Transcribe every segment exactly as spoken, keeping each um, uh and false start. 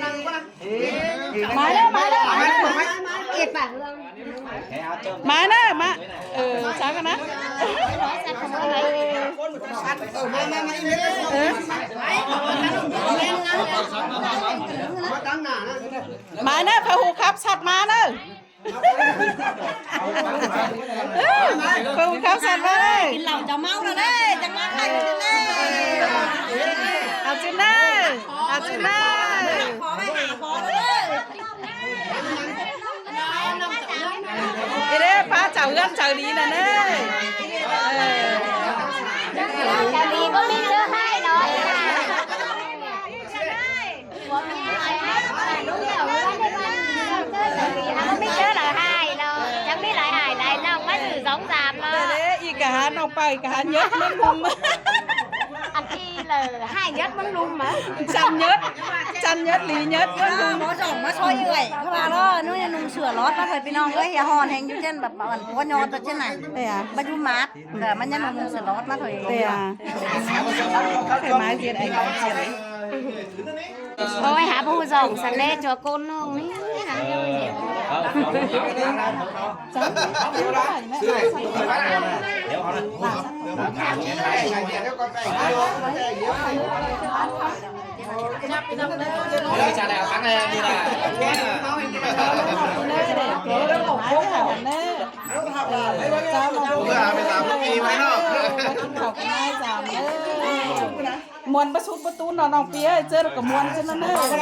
ꞌmá ꞌnớ, ꞌmá ꞌnớ, ꞌmá ꞌnớ, ꞌmá ꞌnớ, ꞌmá. Ờ, chả cái ꞌnớ. Ờ. ꞌMá ꞌnớ, phải hụ khắp sắt ꞌmá ꞌnớ. Ơ, ơ, khắp sân ơi. Kín lảu chảu ꞌmáu ꞌnớ ꞌlế, chắng ꞌmá khay ꞌnớ ꞌlế. Au ꞌchư ꞌnớ, au ꞌchư ꞌnớ. Khói, khói ꞌnớ ꞌlế. Ê đế, ꞌpá chảu ꞌgớn chảu đi ꞌnớ ꞌlế. Ơ. Chảu đi báu ꞌmí ꞌchớ ꞌhại ꞌnớ. Báu ꞌmí ꞌchớ lỏ ꞌhại ꞌnớ. Chắng ꞌmí lai ꞌhại lai ꞌnọng ꞌmá thử dóng dám ꞌnớ. Đế, ꞌí ꞌcọ hák ꞌnọng pay, ꞌcọ hák ꞌnhớt ꞌmướng ꞌlum. Ăn ꞌchí lỏ ꞌhại ꞌnhớt ꞌmướng ꞌlum ꞌmá. Chăn ꞌnhớt, chăn ꞌnhớt đi ꞌnhớt ꞌmướng ꞌlum. Báu dỏng ꞌmá ꞌsội ꞌhại. ꞌCọ ꞌva ꞌnớ, ꞌnung ꞌsứa lót ꞌmá thôi ꞌpi ꞌnọng ơi, hả hòn ꞌhéng ꞌchu ꞌchớ báp ꞌmá ꞌmắn ꞌcọ ꞌnhọt ꞌchu ꞌchớ ꞌnặn. Ê a. Báu dú mát. Đa ꞌmắn ꞌnhá ꞌnung ꞌsứa lót ꞌmá thôi. Ê a. Khay ꞌmá ꞌdệt ai ꞌnhá ꞌdệt ai. Ôi, hả báu dỏng săng đế ꞌchua ꞌcốn ꞌnọng ꞌnị. Muôn báu sút báu tún ꞌnọ ꞌnọng ꞌpi ơi, ꞌchớ ꞌcọ muôn ꞌchớ ꞌnặn ꞌnớ.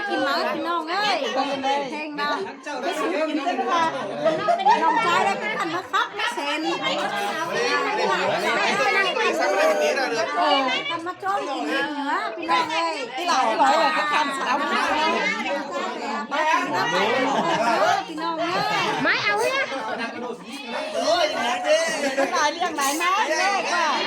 Kín máu ꞌpi ꞌnọng ơi. Hên ꞌnớ. Báu sút kín ꞌchớ ꞌnặn. ꞌNọng ꞌchái đé ꞌcọ khăn ꞌmá khắp ꞌmá sên. Ơ, khăn ꞌmá ꞌchó kín ꞌnớ ꞌpi ꞌnọng ơi. Ê lỏ, ê lỏ, ê lỏ, ꞌcọ khăn sáo. ꞌPi ꞌnọng ơi. ꞌMái au ꞌhía. Lai ꞌliệng lai ꞌmá ꞌlế ꞌva.